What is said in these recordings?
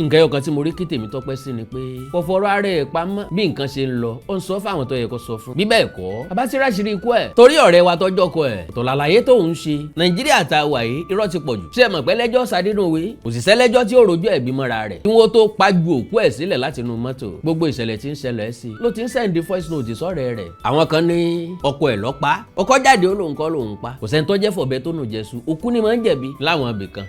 Nǹkan ẹyọ kan tí mo rí kí Tèmítọ́pẹ́ sí ni pé kò fọ̀rọ̀ ara ẹ̀ pamọ́. Bí nǹkan ṣe ń lọ, ó ń sọ fáwọn tó yẹ kó sọ fún. Bí bẹ́ẹ̀ kọ́, bàbá ti ráṣìírí ikú ẹ̀ torí ọ̀rẹ́ wa tọ́jọ́ kọ ẹ̀ ọ̀tọ̀ làlàyé tóun ṣe. Nàìjíríà tá a wà yìí, irọ́ ti pọ̀ jù. Ṣé ẹ mọ̀ pé lẹ́jọ́ sadínúwe kò sì sẹ́lẹ́jọ́ tí ó rojú ẹ̀bí mọ́ra rẹ̀ kí wọ́n tó pa ju òkú ẹ̀ sílẹ̀ láti inú mọ́tò? Gbogbo ìṣẹ̀lẹ̀ tí ń ṣẹlẹ̀ sí ló ti ń send voice note sọ́rẹ́ rẹ̀. Àwọn kan ní ọkọ ẹ̀ ló pa. Ọkọ jáde, ó lóun kọ́ lòun pa. Kò sẹ́ni tó jẹ́ fọ̀bẹ tó nù jẹ́sù. Òkú ni máa ń jẹ̀bi láwọn ibì kan.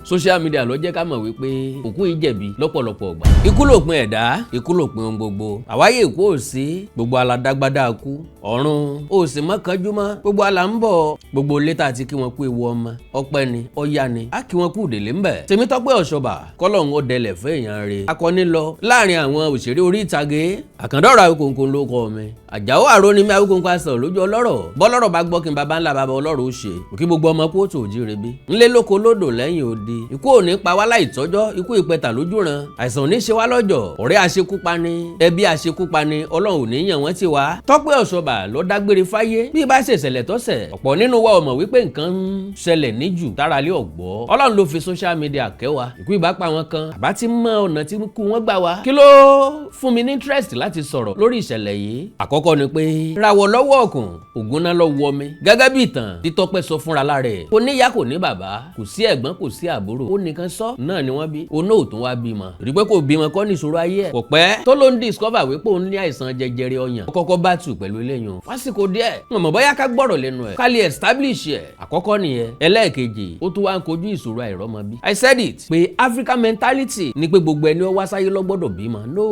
Social media ló jẹ́ ká mọ̀ wípé òkú yìí jẹ̀bi lọ́pọ̀lọpọ̀ ọgbà. Ikú lòpin ẹ̀dá, ikú lòpin ohun gbogbo. Àwáyé ikú ò sí, gbogbo aládágbádá kú ọ̀run ò sì mọ́kànjú mọ́. Gbogbo àlà ń bọ̀. Gbogbo létà àti kí wọ́n kú ewu ọmọ ọpẹ́ ni ọ̀yá ni á kí wọ́n kú délé ń bẹ̀. Tèmítọ́pẹ́ Ọ̀ṣọ́bà, kọ́lọ́hún ó dẹlẹ̀ fún èèyàn rẹ̀, akọni lọ láàrin àwọn òṣèré orí ìtàgé. Àkàndọ̀rọ̀ Awíkonko ló kọ mi. Àjàó àrò ni mi. Awíkonko aṣọ lójú ọlọ́rọ̀. Bọ́lọ́rọ̀ bá gbọ́ kí n bàbá ńlá bàbá ọlọ́rọ̀ ó ṣe òkí. Gbogbo ọmọ kóòtù òjíire bí ńlẹ́ lóko lódò lẹ́yìn odi. Ikú ò ní pa wá láì tọ́jọ́. Ikú ìpẹta lójúran, àìsàn ò ní ṣe wá lọ́jọ́. Ọ̀rẹ́ àṣekúpani, ẹbí àṣekúpani, Ọlọ́run ò ní yàn wọ́n ti wá. Tọ́pẹ́ Ọ̀ṣọ́bà ló dágbére fáyé. Bí ibà ṣe ṣẹlẹ̀ tọ́sẹ̀, ọ̀pọ̀ nínú wa ò mọ̀ wípé nǹkan ń ṣẹlẹ̀ níjù tára lé ọ̀gbọ́. Ọlọ́run ló fi social media kẹwàá. Ikú ìbá pa wọn kan, àbá ti mọ ọ̀nà tí kú wọn gbà wá. Kí ló fún mi ní interest láti sọ̀rọ̀ lórí ìṣẹ̀lẹ̀ yìí? Àkọ́kọ́ ni pé rawọ́ lọ́wọ́ ọ̀kùn ògúnná lọ wọ mi. Gẹ́gẹ́ bí ìtàn tí Tọ́pẹ́ sọ fúnra lára ẹ̀, kò níyá, kò ní bàbá, kò sí ẹ̀gbọ́n, kò sí àbúrò. Ó nìkan sọ náà ni wọ́n bí. Òun náà ò tún wá bímọ rí pé kò bímọ kọ́ ní ìṣòro ayé ẹ̀. Kò pẹ́ tó ló ń discover wípé òun ní àìsàn jẹjẹrẹ ọyàn. Ó kọ́kọ́ bá tù pẹ̀lú eléyìí fásìkò díẹ̀. Wọn mọ̀ bóyá ká gbọ́rọ̀ lẹ́nu ẹ̀, ká lè establish ẹ̀. Àkọ́kọ́ nìyẹn. Ẹlẹ́ẹ̀kejì, ó tún wá ń kojú ìṣòro àìrọ́mọbí. I said it pé African mentality ni pé gbogbo ẹni ó wá sáyé ló gbọ́dọ̀ bímọ. No,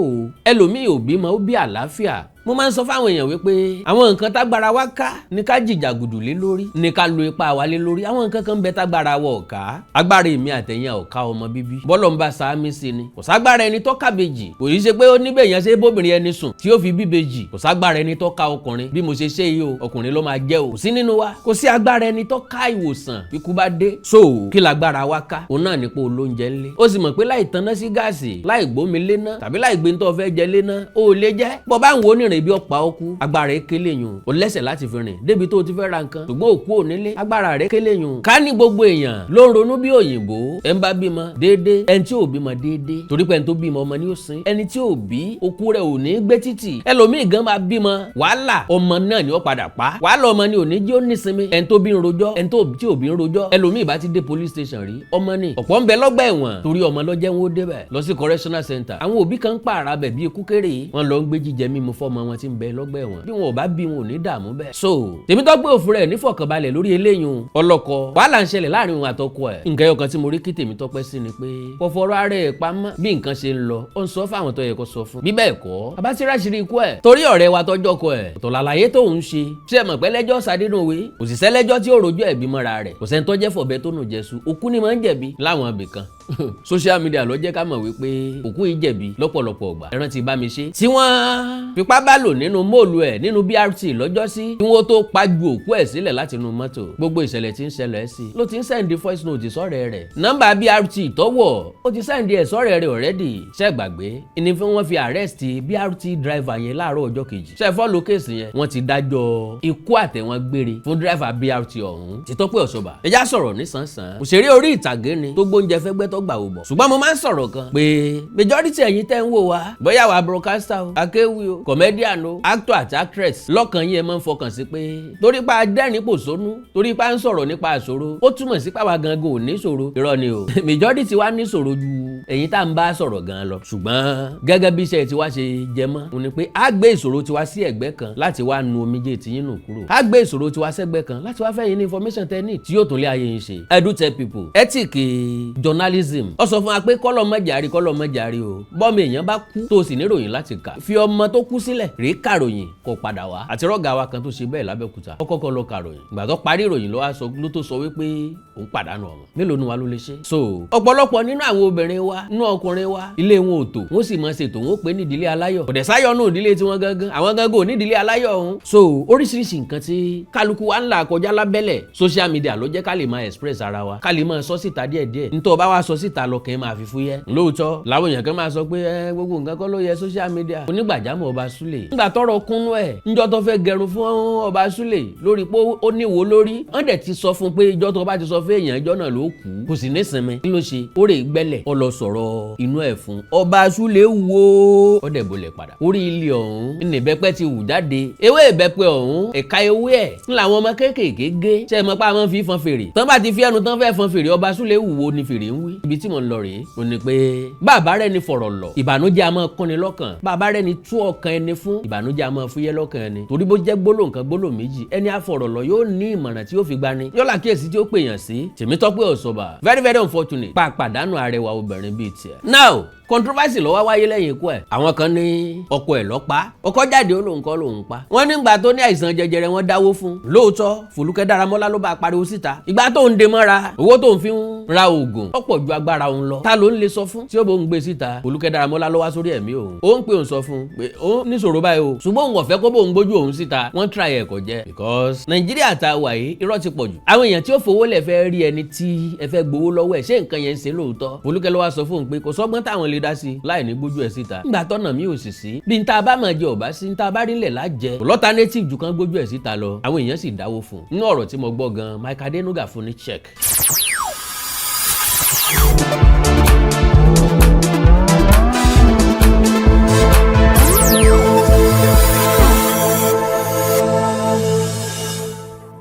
ẹlòmíì ò bímọ, ó bí àlàáfíà. Mo máa ń sọ fáwọn èèyàn wípé àwọn nǹkan tágbára wa ká ní ká jìjàgùdù lé lórí, ní ká lo ipá wa lé lórí. Àwọn nǹkan kan ń bẹ tágbára wa ò ká. Agbára èmi àtẹ̀yìn ò ká ọmọ bíbí. Bọ́lọ̀ ń bá sáámi sí ni. Kò ságbára ẹni tó kábejì. Kò yí ṣe pé ó níbẹ̀ yẹn ṣe bóbìnrin ẹni sùn tí ó fi bíbejì. Kò ságbára ẹni tó ká ọkùnrin. Bí mo ṣe ṣe yìí o, ọkùnrin ló máa jẹ́ o. Kò sí nínú wa. Kò sí agbára ẹni tó ká ìwòsàn ikú bá dé. So kí lágbára wa ká? Òun náà nípò olóúnjẹ ńlé. Ó sì mọ̀ pé láì tanná sí gáàsì, láì gbómi léná, tàbí láì gbé tó fẹ́ jẹ léná, ó lè jẹ́. Bọ́ bá ń wo onírìn ibi ọ̀pá ọkú, agbára rẹ̀ kélé yùn. Ó lẹ́sẹ̀ láti fi rìn débi tó ti fẹ́ ra nǹkan, ṣùgbọ́n òkú ò nílé, agbára rẹ̀ kélé yùn. Ká ní gbogbo èèyàn ló ń ronú bí òyìnbó, ẹ̀ ń bá bímọ déédé, ẹni tí ò bímọ déédé, torí pé ẹni tó bímọ, ọmọ ni ó sin. Ẹni tí ò bí, òkú rẹ̀ ò ní gbé títì. Ẹlòmíì gan máa bímọ, wàhálà ọmọ náà ni ó padà pa. Wàhálà ọmọ ni ò ní jẹ́ ó nísinmi. Ẹni tó bí ń rojọ́, ẹni tí ò bí ń rojọ́. Ẹlòmíì bá ti dé police station rí, ọmọ ni. Ọ̀pọ̀ ń bẹ lọ́gbà ẹ̀wọ̀n torí ọmọ lọ́jẹ́ wọn ó débẹ̀. Lọ sí correctional center, àwọn òbí kan ń pààrà bẹ̀ bí ikú kéré. Wọn lọ ń gbé jíjẹ mímu fọ́mọ wọn tí ń bẹ lọ́gbà ẹ̀wọ̀n. Bí wọn ò bá bí, wọn ò ní dààmú bẹ́ẹ̀. So Tèmítọ́pẹ́ òfin rẹ̀ nífọ̀kànbalẹ̀ lórí eléyìí. Ọlọ́kọ, wàhálà ń ṣẹlẹ̀ láàrin òun àtọkọ ẹ̀. Nǹkan ẹyọ kan tí mo rí kí Tèmítọ́pẹ́ sí ni pé kò fọ̀rọ̀ ara ẹ̀ pamọ́. Bí nǹkan ṣe ń lọ, ó ń sọ fáwọn tó yẹ kó sọ fún. Bí bẹ́ẹ̀ kọ́, bàbá ti ráṣìírí ikú ẹ̀ torí ọ̀rẹ́ wa tọ́jọ́ kọ ẹ̀ ọ̀tọ̀ làlàyé tóun ṣe. Ṣé ẹ mọ̀ pé lẹ́jọ́ sadínúwe kò sì sẹ́lẹ́jọ́ tí ó rojú ẹ̀bí mọ́ra rẹ̀. Kò sẹ́ni tó jẹ́ fọ̀bẹ tó nù jẹ́sù. Òkú ni máa ń jẹ̀bi láwọn ibì kan. Social media ló jẹ́ ká mọ̀ wípé òkú yìí jẹ̀bi lọ́pọ̀lọpọ̀ ọgbà. Ẹran ti bá mi ṣe tí wọ́n fipá bá lò nínú mall ẹ̀ nínú BRT lọ́jọ́sí kí wọ́n tó pa ju òkú ẹ̀ sílẹ̀ láti inú mọ́tò. Gbogbo ìṣẹ̀lẹ̀ tí ń ṣẹlẹ̀ sí ló ti ń send voice note sọ́rẹ́ rẹ̀. Nọ́mbà BRT tọ́wọ̀, ó ti send ẹ̀ sọ́rẹ́ rẹ̀ already. Ṣẹ́ gbàgbé ìní fún wọn fi arrest BRT driver yẹn láàárọ̀ ọjọ́ kejì? Ṣe follow case yẹn? Wọ́n ti dájọ́ ikú àtẹ̀wọ̀n gbére fún driver BRT ọ̀hún. Ti Tọ́pẹ́ Ọ̀ṣọ́bà, ẹja sọ̀rọ̀ nísànsán. Òṣèré orí ìtàgé ni tó gbóúnjẹ fẹ́gbẹ́ tó gbà wò bọ̀. Ṣùgbọ́n mo máa ń sọ̀rọ̀ kan pé majority ẹ̀yin tẹ́ ń wò wá, bóyá wà broadcaster o, akéwì o, comedian o, actor àti actress, lọ́kàn yín ẹ máa ń fọkàn sí pé torí pa dẹ́rìn pòṣónú, torí pa ń sọ̀rọ̀ nípa àṣòro, ó túmọ̀ sí pàwọn gangan ò ní ṣòro. Irọ́ ni o. Majority wa ní ṣòro ju ẹ̀yin tá à ń bá sọ̀rọ̀ gan lọ. Ṣùgbọ́n gẹ́gẹ́ bí iṣẹ́ tiwa ṣe jẹ mọ́ òun ni pé a gbé ìṣòro tiwa sí ẹ̀gbẹ́ kan láti wá nu omijé tiyín nù kúrò. A gbé ìṣòro tiwa sẹ́gbẹ́ kan láti wá fẹ́ yín ní information tẹ́ ní tí yóò tún lé ayé yín ṣe. I do tell people, ethic journalism, ó sọ fún wa pé kọ́lọ̀ mọ́jàrí, kọ́lọ̀ mọ́jàrí o. Bọ́mọ èèyàn bá kú tó sì níròyìn láti kà, fi ọmọ tó kú sílẹ̀ rèé kàròyìn kó padà wá. Àti rọ́gà wa kan tó ṣe bẹ́ẹ̀ lábẹ́òkúta, ó kọ́kọ́ lọ kàròyìn. Ìgbà tó parí ìròyìn ló wá sọ, ló tó sọ wípé òun pàdánù ọmọ. Mélòó nu wa ló lè ṣe? So ọ̀pọ̀lọpọ̀ nínú àwọn obìnrin wa, nínú ọkùnrin wa, ilé wọn ò tò, wọ́n sì máa ṣètò, wọn ó pè ní ìdílé aláyọ̀. Kò dẹ̀ sáyọ̀ nù ìdílé tiwọn gangan. Àwọn gangan ò ní ìdílé aláyọ̀ ọ̀hún. So oríṣiríṣi nǹkan tí kálukú wa ń là kọjá lábẹ́lẹ̀, social media ló jẹ́ ká lè máa express ara wa, ká lè máa sọ síta díẹ̀díẹ̀. Nítorí bá wa sọ síta lọ kàn máa fi fúyẹ́. Lóòótọ́ làwọn èèyàn kan máa sọ pé ẹ gbogbo nǹkan kọ́ ló yẹ social media. Onígbàjámọ̀ ọba Súlè. Nígbà tọ́rọ̀ kúnnú ẹ̀, níjọ́ tó fẹ́ gẹrun fún ọba Súlè lórí pé ó níwò lórí, wọ́n dẹ̀ ti sọ fún pé ìjọ́ tó bá ti sọ fún èèyàn, ìjọ́ náà ló kú, kò sì nísinmi. Kí ló ṣe? Ó rè gbẹ́lẹ̀, ó lọ sọ̀rọ̀ inú ẹ̀ fún ọba Súlè, wo ó dẹ̀ bolẹ̀ padà. Orí ilé ọ̀hún ní ìbẹ́pẹ ti wù jáde. Ewé ìbẹ́pẹ ọ̀hún, ẹ̀ka ewé ẹ̀ ń làwọn ọmọ kéékèèké gé. Ṣé ẹ mọ̀ pé àwọn fi fọn fèrè tán? Bá ti fi ẹnu tán fẹ́ fọn fèrè, ọba Súlè wùwo ni fèrè ń wí. Ibi tí mò ń lọ rèé, ò ní pé bàbá rẹ̀ ni fọ̀rọ̀ lọ, ìbànújẹ́ a máa kúnni lọ́kàn. Bàbá rẹ̀ ni tú ọkàn ẹni fún, ìbànújẹ́ a máa fúyẹ́ lọ́kàn ẹni, torí bó jẹ́ gbólóhùn kan, gbólóhùn méjì, ẹni àfọ̀rọ̀ lọ yóò ní ìmọ̀ràn tí yóò fi gbani, yóò làkíyèsí tí ó pèèyàn sí. Tèmítọ́pẹ́ Ọ̀ṣọ́bà, very very unfortunate pa àpàdánù arẹwà obìnrin bíi tiẹ̀. Now, controversy ló wá wáyé lẹ́yìn ikú ẹ̀. Àwọn kan ní ọkọ ẹ̀ ló pa. Ọkọ jáde, ó lóun kọ́ lòun pa. Wọ́n nígbà tó ní àìsàn jẹjẹrẹ, wọ́n dáwó fún. Lóòótọ́, Fòlúkẹ́ Dáramọ́lá ló bá pariwo síta ìgbà tó ń de mọ́ra, owó tó ń fi ń ra oògùn ọ̀pọ̀ ju agbára òun lọ. Ta ló ń lè sọ fún tí ó bó ń gbé síta? Fòlúkẹ́ Dáramọ́lá ló wá sórí ẹ̀mí òun, ó ń pè òun, sọ fún pé òun níṣòro báyìí o, ṣùgbọ́n òun ò fẹ́ kó bóun gbójú òun síta. Wọ́n try ẹ̀, kò jẹ́, because Nàìjíríà tá a wà yìí, irọ́ ti pọ̀ jù. Àwọn èèyàn tí ó fowó lẹ̀ fẹ́ rí ẹni tí ẹ fẹ́ gbowó lọ́wọ́ ẹ̀, ṣé nǹkan yẹn ń ṣe lóòótọ́? Fòlúkẹ́ ló wá sọ fóun pé kò sọ́gbọ́n táwọn lè dá sí láì ní gbójú ẹ̀ síta. Ńgbà tọ́nà mi ò sì sí bí n ta bá máa jẹ ọ̀bá sí, n ta bá rí lẹ̀ lájẹ, kò l'alternative jù kan gbójú ẹ̀ síta lọ. Àwọn èèyàn sì dáwó fún un. Nínú ọ̀rọ̀ tí mo gbọ́ gan, Mike Adenuga fún ní check.